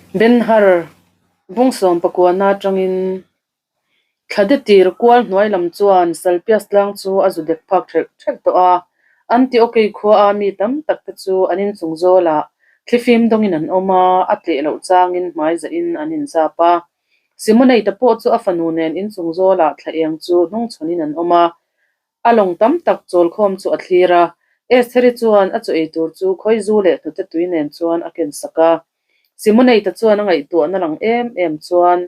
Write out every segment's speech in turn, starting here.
Ben-Hur bung sawmpakuana atangin thlade tir kual hnuai lam chuan Salpias tlang chu a zu dek phak ṭhelh ṭhelh tawh a. Antiokei khua a mi tam tak te chu an inchung zawlah thlifim dawngin an awm a, a tleh loh changin hmai zahin an inzap a. Simoneita pawh chu a fanu nen inchung zawlah thla eng chu hnungchhawnin an awm a. A lawng tam tak chawlkhawm chu a thlir a, Estheri chuan a chaw ei tur chu khawizu leh hnute tui nen chuan a ken sak a. Simoneita chuan a ngaihtuahna lang em em chuan,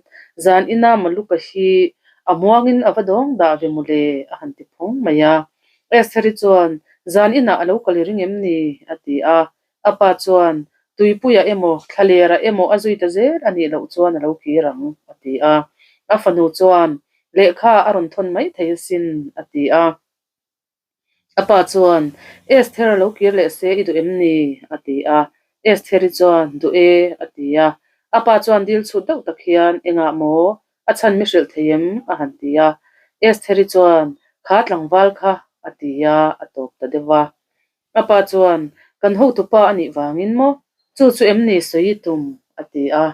Zan ina Maluka hi a muangin a va dawng dah ve mawle a han ti phawng mai a. Estheri chuan, Zan inah a lo kal i ring em ni? a ti a. A pa chuan, Tuipuiah emaw, thlalerah emaw a zui ta zel a nih loh chuan a lo kir ang, a ti a. A fanu chuan, Lehkha a rawn thawn mai thei asin, a ti a. A pa chuan, Esther a lo kir leh se i duh em ni? a ti a. Estheri chuan, Duh e, a ti a. A pa chuan dil chhut deuh tak hian, Engah maw? A chhan mi hrilh thei em? a han ti a. Estheri chuan, Kha tlangval kha, a ti a, a tawp ta deuh a. A pa chuan, Kan hotupa a nih vangin maw? Chu chu em ni sawi i tum? a ti a.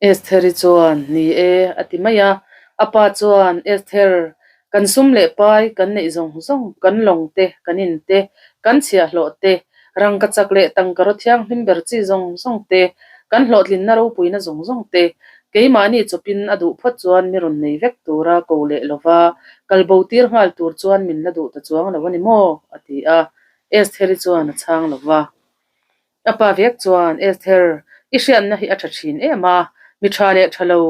Estheri chuan, Ni e, a ti mai a. A pa chuan, Esther, kan sum leh pai kan neih zawng zawng, kan lawng te, kan in te, kan chhiahhlawh te, rangkachak leh tangkaraw thianghlim ber chi zawng zawng te, kan hlawhtlinna ropuina zawng zawng te, keimahni chawpin a duh phawt chuan mi rawn nei vek tura ko leh lova kalbo tir nghal tur chuan min la duh ta chuang lo a ni maw? a ti a. Estheri chuan a chhang lo va. A pa vek chuan, Esther, i hriatna hi a tha thin em a, mi tha leh tha lo,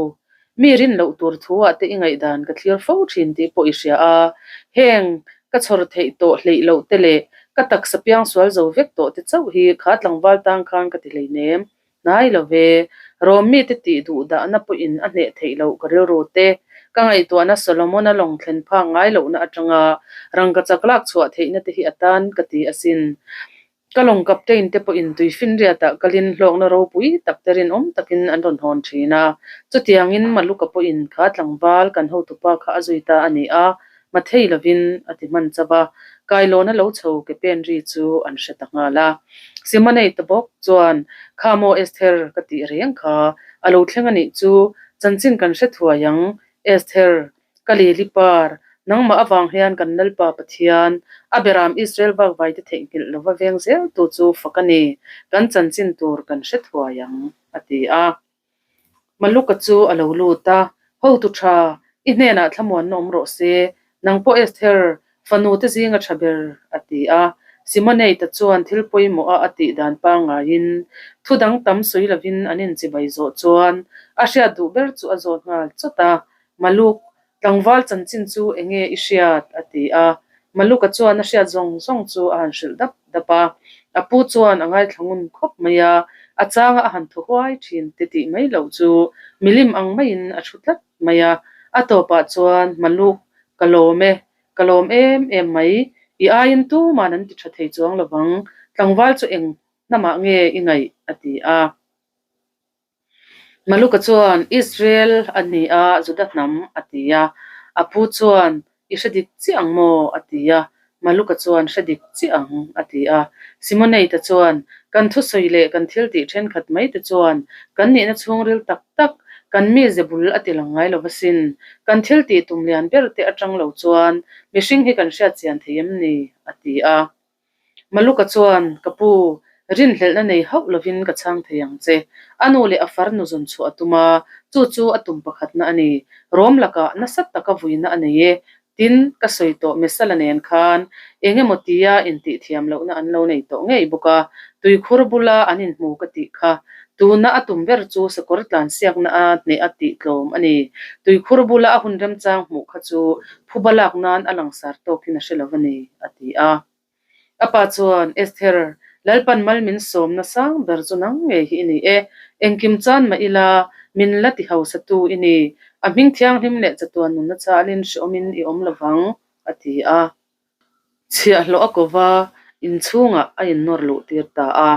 mi rin loh tur thu ah te i ngaihdan ka thlir fo thin tih pawh i hria a, heng ka chhawr theih tawh hleih loh te leh ka taksa piangsual zo vek tawh te chauh hi kha tlangval tang khan ka ti hleinem hnai lo ve, Rom mite tih duh dahna pawhin a hneh theih loh ka rilru te, ka ngaihtuahna Solomon-a lawng thlen phak ngai lohna atanga rangkachak lak chhuah theihna te hi a tan ka ti asin. Ka lawng captain te pawhin tuifinriatah kalin hlawkna ropui tak te rinawm takin an rawn hawn thin a. Chutiangin Maluka pawhin kha tlangval kan hotupa kha a zui ta a ni a, Mathei lovin a ti hman chauh a, Kailawna lo chho ke pen ri chu an hre ta nghal a. Simonei ta bawk chuan, Kha maw Esther ka tih reng kha, a lo thleng a nih chu, chanchin kan hre thuai ang, Esther, Ka Lili par, nangmah avang hian kan Lalpa Pathian, a beram Israel vakvaite theihnghilh lova veng zeltu chu fak a ni, kan chanchin tur kan hre thuai ang, a ti a. Maluka chu a lo lut a, Hotu tha, i hnenah thlamuanna awm rawh se, nang pawh Esther, fanu te zinga tha ber, a ti a. Simoneita chuan thil pawimawh a a tih dan pangaiin thu dang tam sawi lovin an inchibai zawh chuan a hriat duh ber chu a zawt nghal chawt a, Maluk, tlangval chanchin chu eng nge i hriat? a ti a. Maluka chuan a hriat zawng zawng chu a han hrilh dap dap a. A pu chuan a ngaithla ngun khawp mai a, a changa a han thaw huai thin te tih mai loh chu milim ang maiin a thu tlat mai a. A tawpah chuan, Maluk, ka lawm e, ka lawm em em mai, i aiin tuman an ti tha thei chuang lovang, tlangval chu eng hnamah nge i ngaih? a ti a. Maluka chuan, Israel a ni a, Juda hnam, a ti a. A pu chuan, I hre dik chiah ang maw? a ti a. Maluka chuan, Hre dik chiah ang, a ti a. Simoneita chuan, Kan thusawi leh kan thil tih thenkhat mai te chuan kan nihna chhungril tak tak, kan mize bul a ti lang ngai lo asin. Kan thil tih tum lian ber te atang lo chuan mihring hi kan hriat chian thei em ni? a ti a. Maluka chuan, Ka pu, rinhlelhna nei hauh lovin ka chhang thei ang che. A nu leh a farnu zawn chhuah a tum a, chu chu a tum pakhatna a ni. Rom lakah nasa taka vuina a nei e. Tin, ka sawi tawh Mesala nen khan eng emaw tia intihthiam lohna an lo nei tawh ngei bawk a, tuikhur bula an inhmu ka tih kha. Tuna a tum ber chu sakawr tlansiakna a hneh a tih tlawm a ni. Tuikhur bula a hun remchang hmuh kha chu phuba lak nan a langsar tawkin a hre lo a ni, a ti a. A pa chuan, Esther, Lalpan mal min sawmna sang ber chu nang ngei hi i ni e. Engkim chan mah ila, min la ti hausatu i ni. A hming thianghlim leh chatuan nunna chalin hreawmin i awm lovang, a ti a. Chhiahhlawh a ko va, inchhungah a innawr luh tir ta a.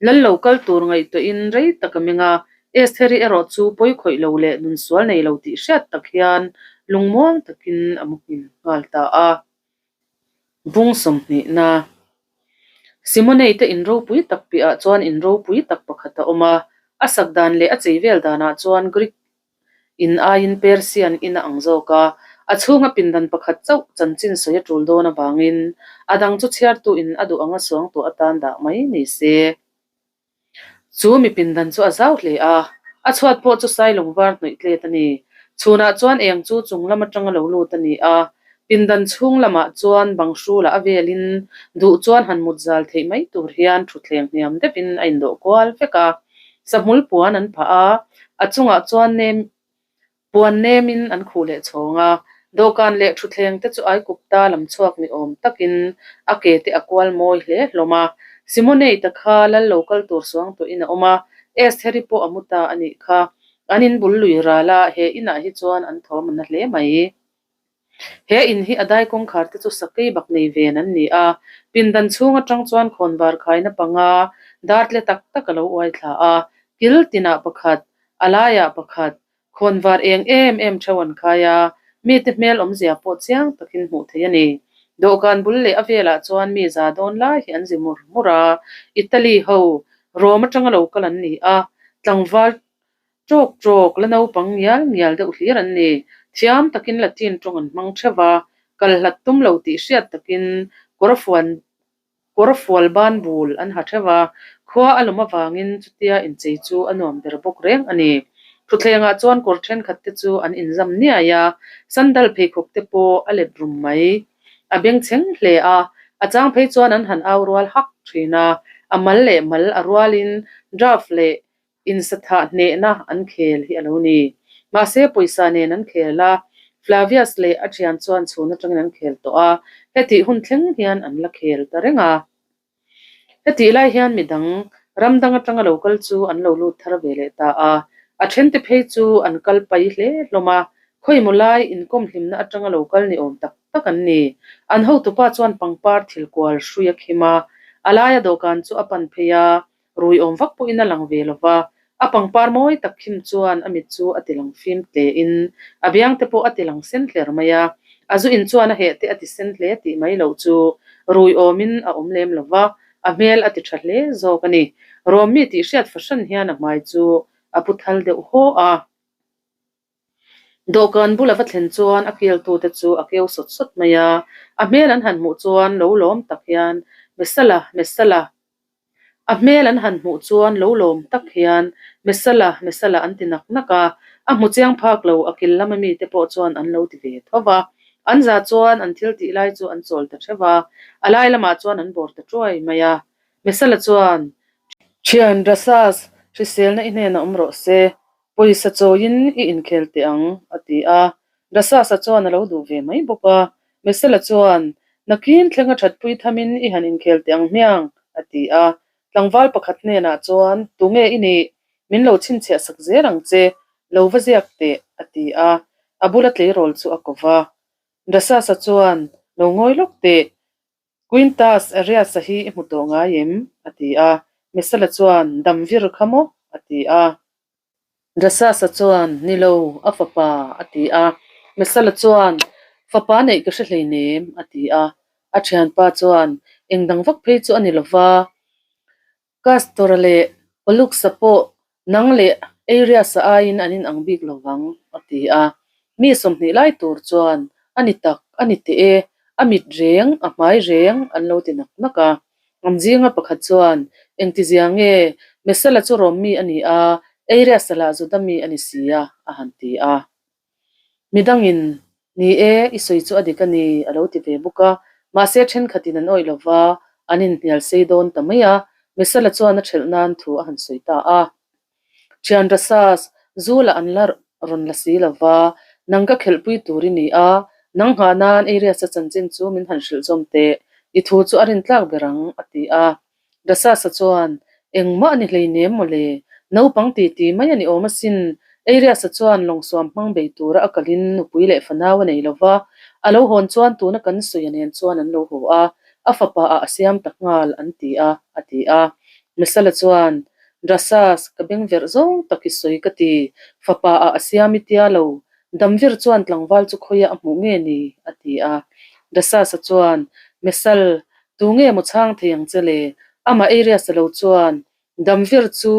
Lal lo kal tur ngaihtuahin rei tak a meng a, Estheri erawh chu pawi khawih lo leh nun sual nei lo tih hriat tak hian lungmuang takin a mu hmin nghal ta a. Bung sawmhnihna Simonei te in ropui tak piahah chuan in ropui tak pakhat a awm a. A sak dan leh a chei vel danah chuan Greek in aiin Persian in a ang zawk a, a chhunga pindan pakhat chauh chanchin sawi a tul dawn avangin a dang chu chhiartu in a duh anga suangtuah atan dah mai ni se. Chu mi pindan chu a zau hle a, a chhuat pawh chu sailung var hnawih tlet a ni. Chhunah chuan eng chu chung lam atanga lo lut a ni a, pindan chhung lamah chuan bang hrulah a velin duh chuan han mut zal theih mai tur hian thutthleng hniam deuhin a indawh kual vek a. Sahmul puan an phah a, a chungah chuan nem Puan nemin an khuh leh chhawng a, dawhkan leh thutthleng te chu Aikupta lam chhuak ni awm takin a ke te a kual mawi hle hlawm a. Simonate kha lal lo kal tur suang tawhin a awm a, Estheri pawh a mu ta a nih kha. An in bul lui ral a, he inah hi chuan an thawm a na hle mai. He in hi a dai kawngkhar te chu sakei bak nei ven an ni a, pindan chhung atang chuan khawnvar khaina panga dar tle tak tak a lo uai thla a, kil tinah pakhat, a laiah pakhat, khawnvar eng em em theuh an khai a, mite hmel awmzia pawh chiang takin hmuh theih a ni. Dawhkan bul leh a velah chuan mi za dawn lai hi an zi mur mur a, Italy ho, Rome atanga lo kal an ni a, tlangval Ṭawk ṭawk la naupang ngial ngial deuh hlir an ni. Thiam takin Latin ṭawng an hmang ṭheuh va, kal hlat tum lo tih hriat takin kawrfuan kawrfual ban bul an ha ṭheuh va, khua a lawm avangin chutia inchei chu a nuam ber bawk reng a ni. Thutthlengah chuan kawr ṭhenkhat te chu an inzam niai a, sandal pheikhawk te pawh a let rum mai. A bengchheng hle a, a chang phei chuan an han au rual hak ṭhin a, a mal leh mal a rualin draft leh Insathah hnehna an khel hi a lo ni. Mahse, pawisa nen an khel a, Flavius leh a thian chuan chhun atangin an khel tawh a, hetih hun thleng hian an la khel ta reng a. Hetih lai hian midang, ram dang atanga lo kal chu an lo lut thar ve leh ta a, a thente phei chu an kal pai hle hlawm a, khawimaw lai inkawm hlimna atanga lo kal ni awm tak tak an ni. An hotupa chuan pangpar thil kual hrui a khim a, a laia dawhkan chu a pan phei a, Rui awm vak pawhin a lang ve lo va, a pangpar mawi tak khim chuan a mit chu a ti lang fim tlein a biang te pawh a ti lang sen hler mai a. A zu in chuan a heh te a ti sen hle tih mai loh chu rui awmin a awm lem lo va, a hmel a ti tha hle zawk a ni. Rawmmi tih hriat fahran hian a hmai chu a pu thal deuh haw a. Dawhkan bula va thlen chuan a keltute chu a keu sawt sawt mai a, a hmel an han hmuh chuan lo lawm tak hian, Mesala, Mesala! A hmel an han hmuh chuan lo lawm tak hian, Mesala, Mesala an ti nak nak a, a hmu chiang phak lo a kil lama mite pawh chuan an lo ti ve tho va. An za chuan an thil tih lai chu an chawl ta theuh a, a lai lamah chuan an bawr ta tuai mai a. Mesala chuan, Thian Rasas, hriselna i hnenah awm rawh se, Pawisa chawiin i inkhel teh ang, a ti a. Rasasa chuan a lo duh ve mai bawk a. Mesala chuan, Nakin thlenga thatpui thamin i han inkhel teh ang hmiang, a ti a. Tlangval pakhat hnenah chuan, Tunge i nih? Min lo chhinchhiah sak zel ang che, lo va ziak teh, a ti a. A bula tleirawl chu a ko va. Rasasa chuan, Lo ngawi lawk teh, Quintus Arias-a hi i hmu tawh ngai em? a ti a. Mesala chuan, Dam vir kha maw? a ti a. Rasas-a chuan, Ni lo, a fapa, a ti a. Mesala chuan, Fapa neih ka hre hleinem, a ti a. A thianpa chuan, Eng dang vak phei chu a ni lo va. Castor-a leh Pollux-a pawh nang leh Arius-a aiin an inang bik lo vang, a ti a. Mi 20 lai tur chuan, A ni tak, a ni teh e, a mit reng, a hmai reng, an lo ti nak nak a. An zinga pakhat chuan, Engtizia nge, Mesala chu Rom mi a ni a, Arius-a lah Juda mi a ni si a, a han ti a. Midangin, Ni e, i sawi chu a dik a ni, a lo ti ve bawk a. Mahse, thenkhatin an awih lo va, an inhnial sei dawn ta mai a. Mesala chuan a ṭhelh nan thu a han sawi ta a. Thian Rasas, zu lah an la rawn la si lo va, nang ka khelhpui tur i ni a, nang nghah nan Arius-a chanchin chu min han hrilh zawm teh, i thu chu a rintlak ber ang, a ti a. Rasasa chuan, Engmah a ni hleinem maw le? Naupang titi mai a ni awm asin. Arius-a chuan lawngsuam hmang bei tura a kalin nupui leh fanau a nei lo va, a lo hawn chuan tuna kan sawi a nen chuan an lo haw a, a fapa ah a siam ta nghal an ti a, a ti a. Mesala chuan, Rasas, ka beng verh zawng tak i sawi ka ti, fapa ah a siam i tia lo, Damvir chuan tlangval chu khawiah a hmuh nge ni? a ti a. Rasasa chuan, Mesal, Tu nge maw chhang thei ang che le? Amah Arias-a lo chuan Damvir chu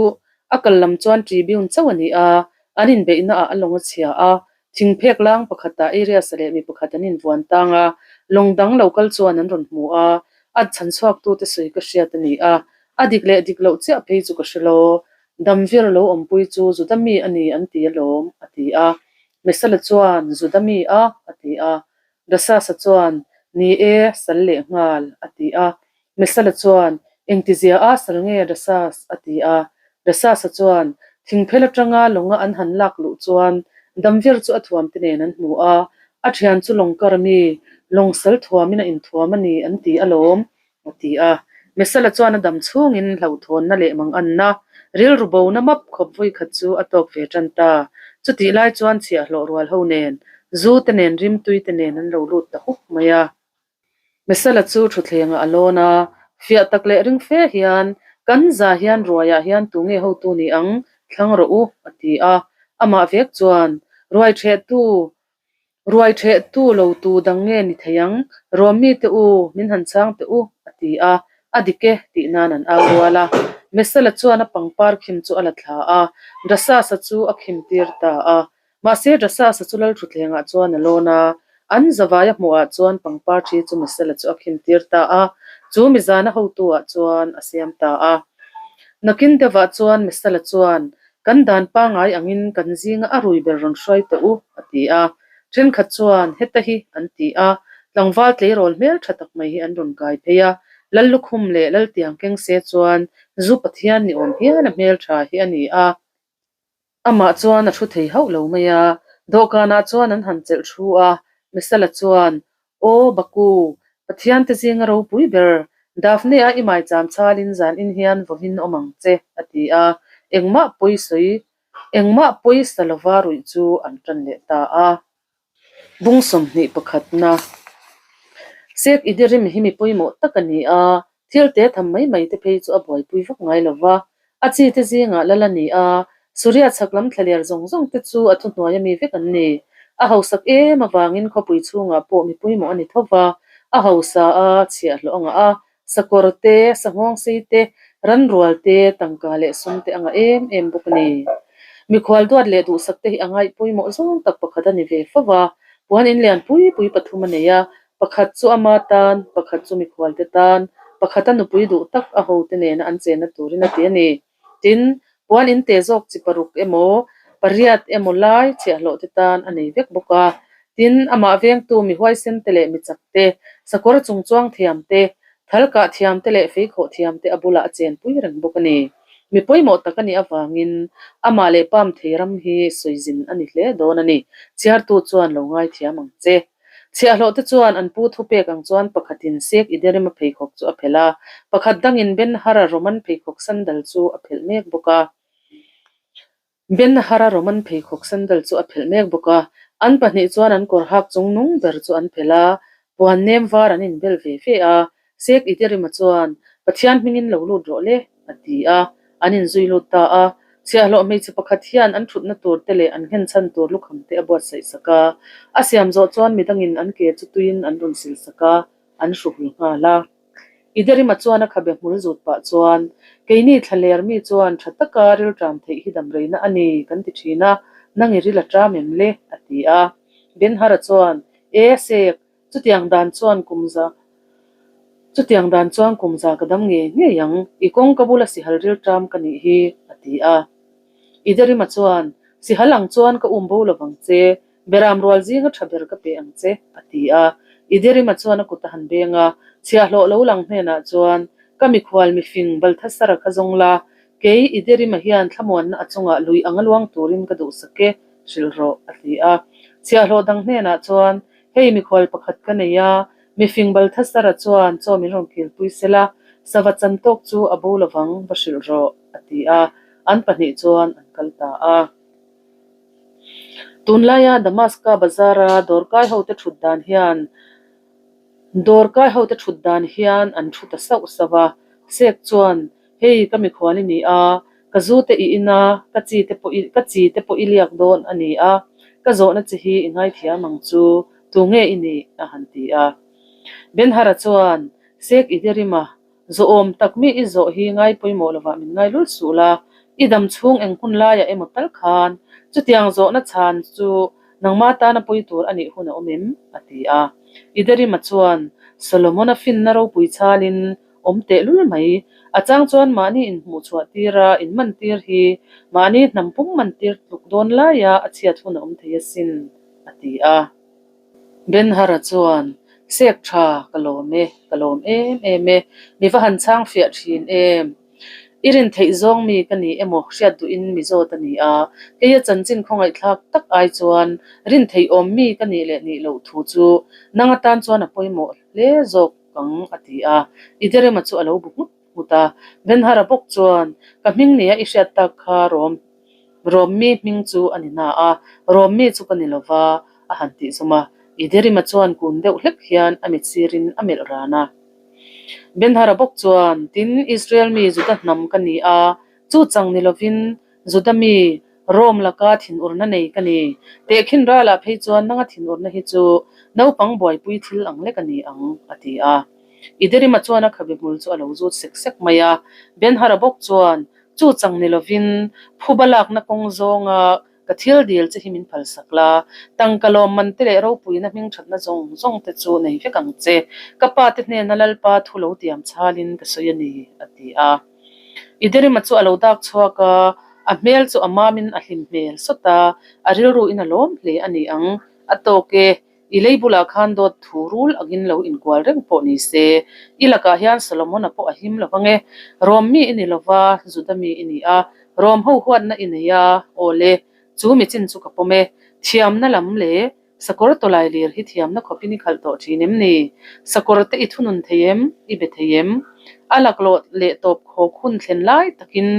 A kal lam chuan Tribune chauh a ni a, an inbeihna ah a lawng a chhia a, thingphek lang pakhatah Arius-a leh mi pakhat an invuan tang a, lawng dang lo kal chuan an rawn hmu a, a chhanchhuaktute sawi ka hriat a ni a, a dik leh dik loh chiah phei chu ka hre lo. Damvir lo awmpui chu Juda mi a ni an ti alawm, a ti a. Mesala chuan, Juda mi a? a ti a. Dasasa chuan, Ni e, sal leh nghal, a ti a. Mesala chuan, Engtizia a sal nge Dasas? a ti a. Dasasa chuan, Thingphel atanga lawnga an han lak luh chuan Damvir chu a thuamte nen an hmu a, a thian chu lawng kar mi, lawng sal thuamin a inthuam a ni an ti alawm, a ti a. Mesala chuan a dam chhungin hlauhthawnna leh manganna, rilru bona map khawp vawi khat chu a tawk ve tan ta. Chutih lai chuan chhiahhlawh rual ho nen, zu te nen rimtui te nen an lo lut ta huk mai a. Mesala chu thutthlengah a lawn a, fiah tak leh ring fe hian, Kan za hian ruaiah hian tunge hotu ni ang, thlang rawh u, a ti a. Amah vek chuan, Ruai ṭhehtu Ruai ṭhehtu lo tu dang nge ni thei ang? Rawmmi te u, min han chhang teh u, a ti a. A dik e, tih nan an au rual a. Mesala chuan a pangpar khim chu a la thla a, Drasasa chu a khim tir ta a. Mahse, Drasasa chu Lalṭhutthlengah chuan a lawn a, an zavaia hmuhah chuan pangpar ṭhi chu Mesala chu a khim tir ta a, chu mizana hotu-ah chuan a siam ta a. Nakin deuhah chuan Mesala chuan Kan dan pangai angin kan zinga a rui ber rawn hruai tawh u, a ti a. Thenkhat chuan, Heta hi, an ti a. Tlangval tleirawl hmel tha tak mai hi an rawn kai phei a. Lal lukhum leh Lal tiang keng se chuan zu Pathian ni awm hial a hmel tha hi a ni a. Amah chuan a thu thei hauh lo mai a. Dawhkanah chuan an han chelh thu a. Mesala chuan, Aw Baku, Pathian te zinga ropui ber, Daphne-a i maicham chhalin zan in hian vawin awm ang che, a ti a. Engmah pawi sawi, engmah pawi sa lova ruih chu an tan leh ta a. Bung 21 pakhatna Sek Idirim hi mi pawimawh tak a ni a, Thil te tham mai mai te phei chu a buaipui vak ngai lo va, a chi te zingah lal a ni a, Suria chhak lam thlaler zawng zawng te chu a thuhnuai ami vek an ni. A hausak em avangin khawpui chhungah pawh mi pawimawh a ni tho va, a hausa a chhiahhlawh a ngah a, sakawr te, sanghawngsei te, ranrual te, tangka leh sum te a ngah em em bawk a ni. Mikhual duat leh duhsak te hi a ngaih pawimawh zawng tak pakhat a ni ve fo va, puan in lian pui pui pathum a nei a, Pakhat chu ama tan, pakhat chu mikhualte tan, pakhata nupui duh tak a hote nena an chenna turin a ti a ni. Tin, puan in te zawk chi paruk emaw, pariat emaw lai chhiahhlawhte tan a nei vek bawk a. Tin, amah vengtu mi huaisente leh mi chakte, sakawr chungchuang thiamte, thal kah thiamte leh feikhawh thiamte a bulah a chenpui reng bawk a ni. Mi pawimawh tak a nih avangin amah leh pam thei ram hi sawizin a ni hle dawn a ni. Chhiartu chuan lo ngaithiam ang che. Chhiahhlawh te chuan an pu thupek ang chuan pakhatin Sek Iderima pheikhawk chu a phelh a, pakhat dangin Ben-Hara Roman pheikhawk sandal chu a phelh mek bawk a. Ben-Hara Roman pheikhawk sandal chu a phelh mek bawk a. An pahnih chuan an kawr hak chung nung ber chu an phelh a, puan nem var an inbel ve ve a. Sek Iderima chuan, Pathian hmingin lo lut rawh le, a ti a, an inzui lut ta a. Chhiahhlawh hmeichhe pakhat hian an thutna tur te leh an nghenchhan tur lukham te a buatsaih sak a. A siam zawh chuan midangin an ke chu tuiin an rawn sil sak a, an hru hul nghal a. Iderima chuan a khabe hmul zut pah chuan, Keini thlaler mi chuan tha taka rilṭam theih hi damreina a ni kan ti ṭhin a, nang i ril a ṭam em le? a ti a. Benhara chuan, E Sek, Chutiang dan chuan kum za Chutiang dan chuan kum za ka dam ngei ngei ang, i kawng ka bula sihal rilṭam ka nih hi, a ti a. Iderima chuan, Sihal ang chuan ka um bo lovang che, beram rual zinga ṭha ber ka pe ang che, a ti a. Iderima chuan a kut a han beng a, chhiahhlawh lo lang hnenah chuan, Ka mikhual mifing Balthasara kha zawng la, kei Iderima hian thlamuanna a chungah lui anga luang turin ka duhsak e, hrilh rawh, a ti a. Chhiahhlawh dang hnenah chuan, Hei mikhual pakhat ka nei a, mifing Balthasara chuan chaw min rawn kilpui sela, sava chan tawk chu a bo lovang va hrilh rawh, a ti a, an pahnih chuan an kal ta a. Tunlaia Damaska bazara dawrkai hote thut dan hian Dawrkai hote thut dan hian an thu ta sauh sauh a, Sek chuan, Hei ka mikhual i ni a, ka zu te i in a, ka chi te pawh i ka chi te pawh i liak dawn a ni a, ka zawhna che hi i ngaithiam ang chu, tu nge i nih? a han ti a. Benhara chuan, Sek i derim a, zawhawm tak mi i zawh hi ngai pawimawh lovah min ngai lul suh la. I dam chhung eng hun laiah emaw tal khan chutiang zawhna chhan chu nangma tana pawi tur a nih hun a awm em? a ti a. Iderima chuan Solomon-a finna ropui chhalin awm tehlul mai. A chang chuan mahni inhmuh chhuah tira inmantir hi mahni hnam pum mantir tluk dawn laia a chhiat hun a awm thei asin, a ti a. Ben-Hara chuan, Sek tha, ka lawm e, ka lawm em em e, mi va han chhang fiah thin em? I rin theih zawng mi ka ni emaw hriat duhin mi zawt a ni a, keia chanchin khawngaihthlak tak ai chuan rin theih awm mi ka nih leh nih loh thu chu nang atan chuan a pawimawh hle zawk ang, a ti a. Iderema chu a lo bu nghut nghut a. Ben-Hara bawk chuan, Ka hming nia i hriat tak kha rawm Rawmmi hming chu a ni na a, Rawmmi chu ka ni lo va, a han tih zawm a. Iderima chuan kun deuh hlek hian a mit sirin a melh ran a. Ben-Hara bawk chuan, Tin, Israel mi Juda hnam ka ni a, chu chang ni lovin Juda mi Rome laka thinurna nei ka ni. Tehkhin ralah phei chuan nanga thinurna hi chu naupang buaipui thil ang lek a ni ang, a ti a. Iderima chuan a khabe hmul chu a lo zut sek sek mai a. Ben-Hara bawk chuan, Chu chang ni lovin phuba lakna kawng zawnga ka thil dil che hi min phalsak la, tangka lawmman te leh ropuina hmingthatna zawng zawng te chu nei vek ang che. Ka pa te hnena Lalpa thu lo tiam chhalin ka sawi a ni, a ti a. Iderima chu a lo dak chhuak a, a hmel chu a mamin a hlim hmel sawt a, a rilruin a lawm hle a ni ang, a tawk e. I lei bulah khan dawt thu rul angin lo inkual reng pawh ni se, i lakah hian Solomon-a pawh a him lo vang e. Rom mi i ni lo va, Juda mi i ni a, Rom ho huatna i nei a, aw le, chu mi chin chu ka pawm e. Thiamna lam leh sakawr tawlai lir hi thiamna khawpin i khalh tawh thin em ni? Sakawr te i thunun thei em? I be thei em? A laklawh leh tawp khawk hun thlen lai takin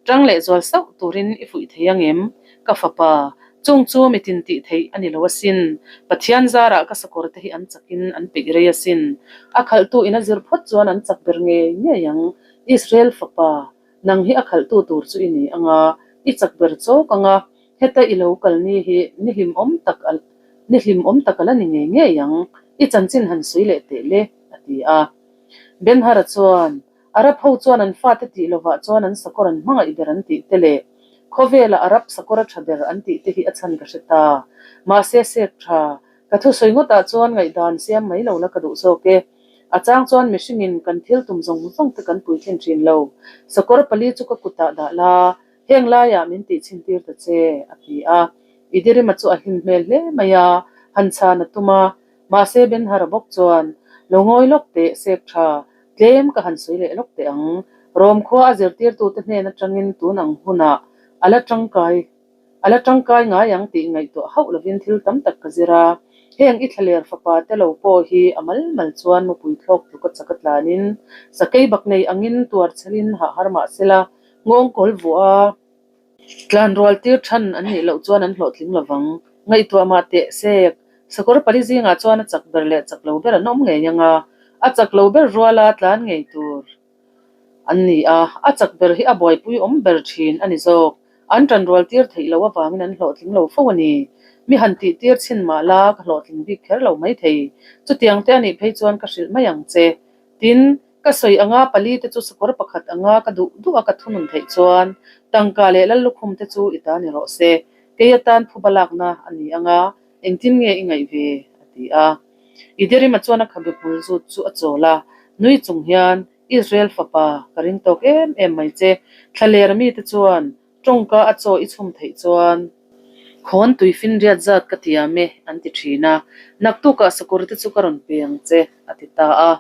tang leh zual sauh turin i fuih thei ang em? Ka fapa, chung chu mi tin tih theih a ni lo asin. Pathian zarah ka sakawr te hi an chakin an peih rei asin. A khalhtu in a zir phawt chuan an chak ber ngei ngei ang. Israel fapa, nang hi a khalhtu tur chu i ni ang a, i chak ber chawk ang a, heta i lo kal ni hi ni hlimawm tak a ni hlimawm tak a la ni ngei ngei ang. I chanchin han sawi leh teh le, a ti a. Ben-Hara chuan, Arab ho chuan an fate tih lovah chuan an sakawr an hmangaih ber an tih te leh khawvela Arab sakawr a tha ber an tih te hi a chhan ka hre ta. Mahse sek tha, ka thusawi ngawtah chuan ngaihdan siam mai lo la ka duh zawk e. A chang chuan mihringin kan thil tum zawng zawng te kan puitlin thin lo. Sakawr pali chu ka kutah dah la, heng laiah min tih chhin tir ta che, a ti a. Idirima chu a hlim hmel hle mai a, han chhan a tum a. Mahse Ben-Hara bawk chuan, Lo ngawi lawk teh, sek tha, tlem ka han sawi leh lawk teh ang. Rom khua a zirtirtute hnen atangin tun ang hunah a la tangkai a la tangkai ngai ang tih ngaihtuah hauh lovin thil tam tak ka zir a. Heng i thlaler fapa te lo pawh hi a mal mal chuan mupui thlawk tluk a chak a tlanin sakei bak nei angin tuar chhelin hah har mah sela nghawngkawl vuah a. Tlan rual tir than an nih loh chuan an hlawhtling lo vang. Ngaihtuah mah teh sek. Sakawr pali zingah chuan a chak ber leh chak lo ber an awm ngei ang a, a chak lo ber ruala tlan ngei tur an ni a, a chak ber hi a buaipui awm ber thin a ni zawk. An tan rual tir theih loh avangin an hlawhtling lo fo a ni. Mi han tih tir chhin mah la ka hlawhtling bik kher lo maithei. Chutiang te a nih phei chuan ka hrilh mai ang che. Tin, Ka sawi anga pali te chu sakawr pakhat anga ka duh duh a ka thunun theih chuan tangka leh lallukhum te chu i ta ni rawh se, kei atan phuba lakna a ni anga engtin nge i ngaih ve? a ti a. Iderima chuan a khabe hmul zut chu a chawl a, nui chung hian, Israel fapa, ka ring tawk em em mai che, thlaler mite chuan Tawngka a chaw i chhum theih chuan khawn tui finriat zat ka tiam e an ti thin a, naktukah sakawr te chu ka rawn pe ang che a ti ta a.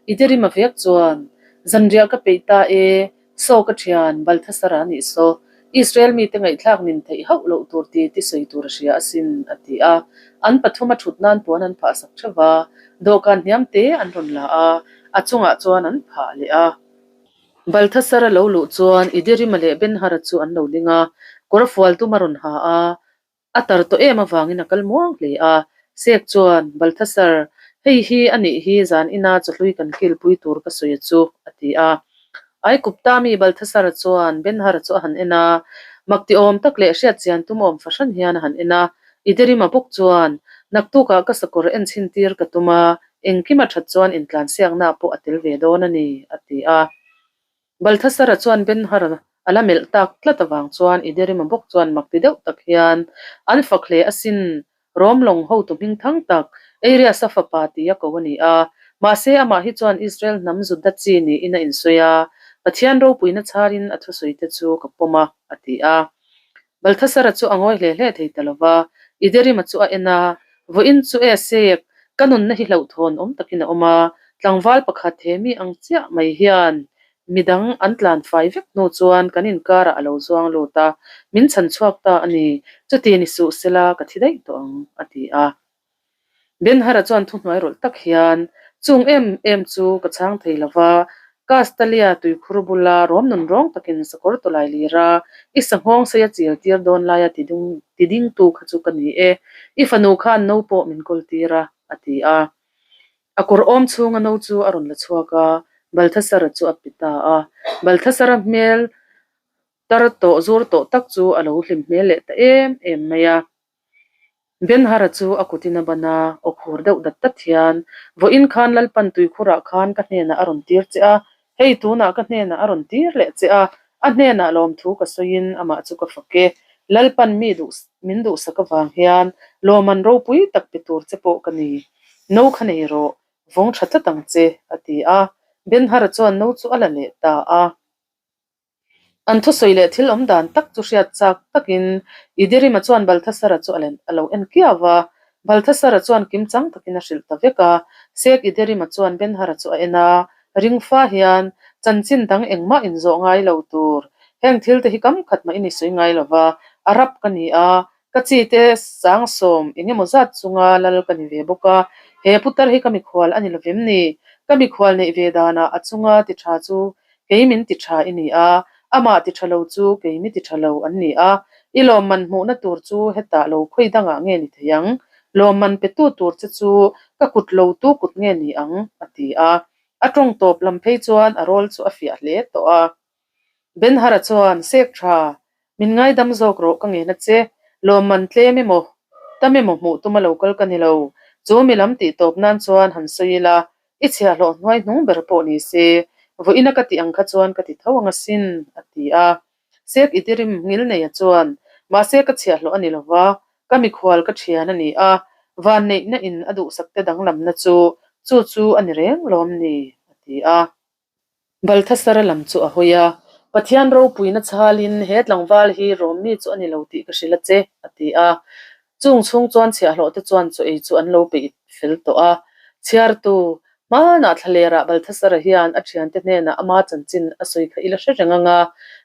I derima vek chuan, Zanriah ka peih ta e, saw ka thian, Balthasar-a nih saw, Israel mite ngaihthlak nin theih hauh loh tur ti ti sawi tur a hria asin a ti a. An pathum a thut nan puan an phah sak theuh va, dawhkan hniam te an rawn la a, a chungah chuan an phah leh a. Balthasar a lo luh chuan Idirima leh Ben-Hara chu an lo ding a, kawr fual tum a rawn ha a, a tar tawh em avangin a kal muang hle a. Sek chuan, Balthasar, hei hi a nih hi zan ina chawhlui kan kilpui tur ka sawi a chu, a ti a. Aikupta mi Balthasar-a chuan Ben-Hara chu a han en a, mak ti awm tak leh hriat chian tum awm fahran hian a han en a. Idirima bawk chuan, Naktukah ka sakawr en chhin tir ka tum a, Engkima that chuan intlansiakna pawh a tel ve dawn a ni, a ti a. Balthasar-a chuan Ben-Hur-a A la melh tak tlat avang chuan Iderima bawk chuan mak ti deuh tak hian an fak hle asin, Rom lawng hotu hming thang tak Arias-a fapa tia ko a ni a. Mahse amah hi chuan Israel hnam Juda chi niin a insawi a, Pathian ropuina chharin a thusawi te chu ka pawm a, a ti a. Balthasara chu a ngawi hle hle thei ta lo va, Iderima chu a en a, Vawiin chu e sek, ka nunna hi hlauhthawn awm takin a awm a, tlangval pakhat he mi ang chiah mai hian midang an tlan fai vek hnu chuan kan inkarah a lo zuang lut a, min chhan chhuak ta a ni, chuti ni suh sela ka thi daih tawh ang, a ti a. Benhara chuan thuhnuai rawlh tak hian, Chung em em chu ka chhang thei lo va, Castalia tuikhur bula rawm nun rawng takin sakawr tawlai lira i sanghawng sei a chil tir dawn laia ti dingtu kha chu ka ni e, i fanu khan no pawh min kawl tir a, a ti a. A kawr awm chhunga no chu a rawn la chhuak a, Balthasara chu a pe ta a. Balthasara hmel tar tawh zur tawh tak chu a lo hlim hmel leh ta em em mai a. Benhara chu a kutin a ban a, aw khur deuh dat dat hian, Vawiin khan Lalpan tuikhurah khan ka hnenah a rawn tir che a, hei tunah ka hnenah a rawn tir leh che a, a hnenah lawmthu ka sawiin amah chu ka fak e. Lalpan mi duh min duhsak avang hian lawman ropui tak pe tur che pawh ka ni. No kha nei rawh, vawng tha tlat ang che, a ti a. Benhara chuan no chu a la leh ta a. An thusawi leh thil awm dan tak chu hriat chak takin Idirima chuan Balthasara chu a lo en kiau va. Balthasara chuan kim chang takin a hrilh ta vek a. Sek Idirima chuan Benhara chu a en a, ring fa hian chanchin dang engmah inzawh ngai lo tur. Heng thil te hi kam khat mah in i sawi ngai lo va, Arab ka ni a, Ka chi te sang sawm eng emaw zat chunga lal ka ni ve bawk a, he putar hi ka mikhual a ni lovem ni? Ka mikhual neih ve danah a chunga ti tha chu kei min ti tha i ni a, amah ti tha lo chu kei mi ti tha lo an ni a, i lawmman hmuhna tur chu hetah lo khawi dangah nge ni thei ang? Lawmman petu tur che chu ka kut lo tu kut nge ni ang? a ti a. A tawng tawp lam phei chuan a rawl chu a fiah hle tawh a. Benhara chuan, Sek tha, min ngaidam zawk rawh ka ngen a che, lawmman tlem emaw, tam emaw hmuh tuma lo kal ka ni lo, chu mi lam tih tawp nan chuan han sawi ila, i chhiahhlawh hnuai hnung ber pawh ni se, vawiina ka tih ang kha chuan ka ti tho ang asin, a ti a. Sek i tirim ngil neia chuan, Mahse ka chhiahhlawh a ni lova, ka mikhual ka thian a ni a, vanneihna in a duhsakte danglamna chu, chu chu a ni reng lawm ni, a ti a. Balthasara lam chu a hawi a, Pathian ropuina chhalin he tlangval hi Rom mi chu a ni lo tih ka hrilh a che, a ti a. Chung chhung chuan chhiahhlawh te chuan chaw ei chu an lo peih fel tawh a. Chhiartu, hmanah thlalerah Balthasara hian a thiante hnenah ama chanchin a sawi kha i la hre reng ang a,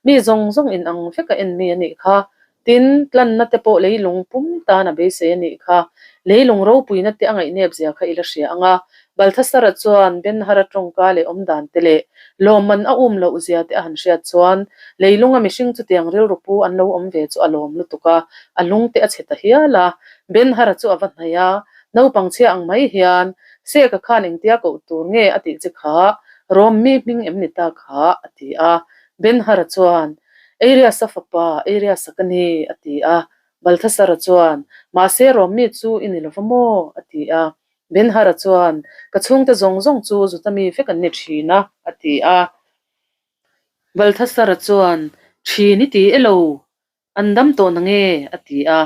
mi zawng zawng in ang vek a en mi a nih kha. Tin, tlanna te pawh leilung pum tan a beisei a nih kha. Leilung ropuina te a ngaihnep zia kha i la hria ang a. Balthasara chuan Benhara tawngka leh awmdan te leh lawmman a um loh zia te a han hriat chuan leilunga mihring chutiang rilru pu an lo awm ve chu a lawm lutuk a, a lung te a chhe ta hial a. Benhara chu a va hnaih a, naupang chhia ang mai hian, Seka khan engtia koh tur nge a tih che kha, Rom mi hming em ni ta kha? a ti a. Benhara chuan, Eiriasa fapa, Eiriasa ka ni, a ti a. Balthasara chuan, Mahse Rom mi chu i ni lo va maw? a ti a. Benhara chuan, Ka chhungte zawng zawng chu Juda mi vek an ni thin a, a ti a. Balthasara chuan, Thin i ti e lo, an dam tawh na nge? a ti a.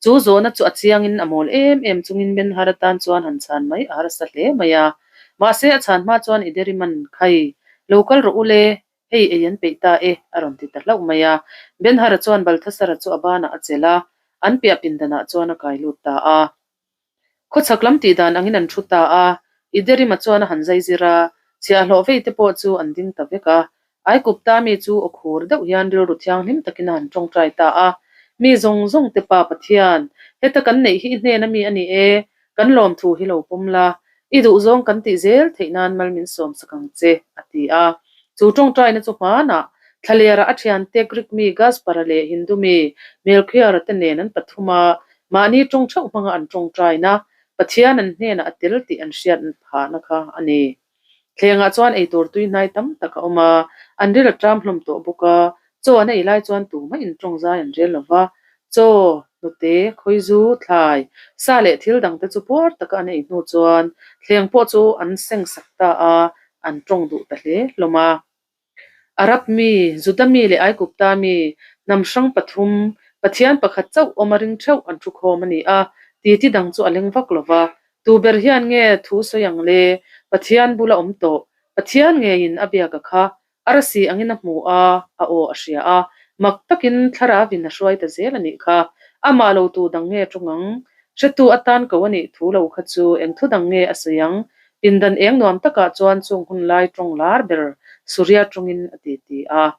Chu zawhna chu a chiangin a mawl em em chungin Benhara tan chuan han chhan mai a harsa hle mai a. Mahse a chhan hma chuan i deriman, Khai, lo kal rawh u le, Hei ei an peih ta e, a rawn ti ta hlauh mai a. Benhara chuan Balthasara chu a banah a chelh a, an piah pindanah chuan a kai lut ta a. Khawchhak lam tih dan angin an thu ta a, Iderima chuan a han zai zir a, chhiahhlawh vei te pawh chu an ding ta vek a. Aikupta mi chu aw khur deuh hian rilru thianghlim takin a han tawngtai ta a, Mi zawng zawng te Pa Pathian, heta kan neih hi i hnena mi a ni e, Kan lawmthu hi lo pawm la, i duhzawng kan tih zel theih nan mal min sawm sak ang che, a ti a. Chu tawngtaina chu hmanah Thlalera a thiante Greek mi Gaspara leh Hindu mi Melchior-a te nen an pathum a, mahni tawng theuh hmanga an tawngtaina Pathian an hnenah a tel tih an hriat phahna kha a ni. Thlengah chuan eitur tui hnai tam tak a awm a, an ril a ṭam hlawm tawh bawk a, chaw an ei lai chuan tumah in ṭawng zai an rel lo va, chaw, hnute, khawizu, thlai, sa leh thil dangte chu puar taka an ei hnu chuan thleng pawh chu an seng sak ta a, an ṭawng duh ta hle hlawm a. Arab mi, Juda mi leh Aigupta mi, hnam hrang pathum, Pathian pakhat chauh awm a ring theuh an thu khawm a ni a, titi dang chu a leng vak lo va. Tu ber hian nge thu sawi ang le? Pathian bula awm tawh, Pathian ngeiin a biak a kha, Arsi angin a hmu a, a aw a hria a, mak takin thlarauin a hruai ta zel a nih kha. Amah lo tu dang nge tawng ang? Hretu atan ko a nih thu lo kha chu eng thu dang nge a sawi ang? Pindan eng nuam takah chuan chung hun lai tawng lar ber Surya tawngin a ti ti a.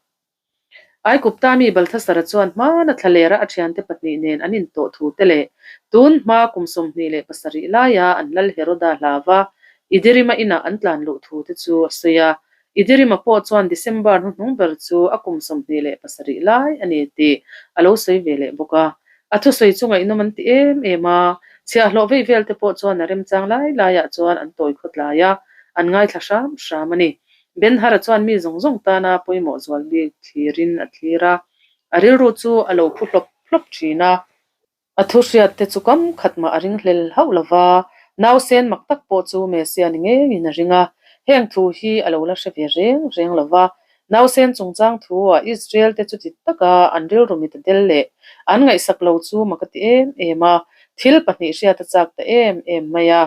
Aikupta mi Balthasara chuan hmana thlalera a thiante pahnih nen an intawh thu te leh tun hma kum 27 laia an lal Heroda hlava Idirima inah an tlan luh thu te chu a sawi a. Idirima pawh chuan December hnuhnung ber chu a kum 27 lai a ni tih a lo sawi ve leh bawk a. A thusawi chu ngaihnawm an ti em em a, chhiahhlawh vei vel te pawh chuan a remchang lai laiah chuan an tawi khawtlai a, an ngaithla hram hram a ni. Ben-Hara chuan mi zawng zawng tana pawimawh zual bik thlirin a thlir a, a rilru chu a lo phu hlawp hlawp thin a. A thu hriat te chu kam khat mah a ring hlel hauh lo va, nausen mak tak pawh chu Messia ni ngeiin a ring a. Heng thu hi a lo la hre ve reng reng lo va, nausen chungchang thu-ah Israel te chuti taka an rilru mit a del leh an ngaihsak lo chu mak a ti em em a, thil pahnih hriat a chak ta em em mai a.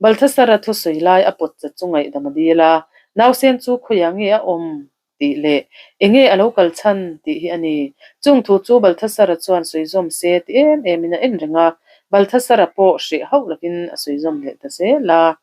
Balthasara thusawi lai a pawt chat chu ngaihdam a dil a, Nausen chu khawiah nge a awm? tih leh Enge a lo kal chhan? tih hi a ni. Chung thu chu Balthasara chuan sawi zawm se ti em emin a en reng a, Balthasara pawh hreh hauh lovin a sawi zawm leh ta zel a.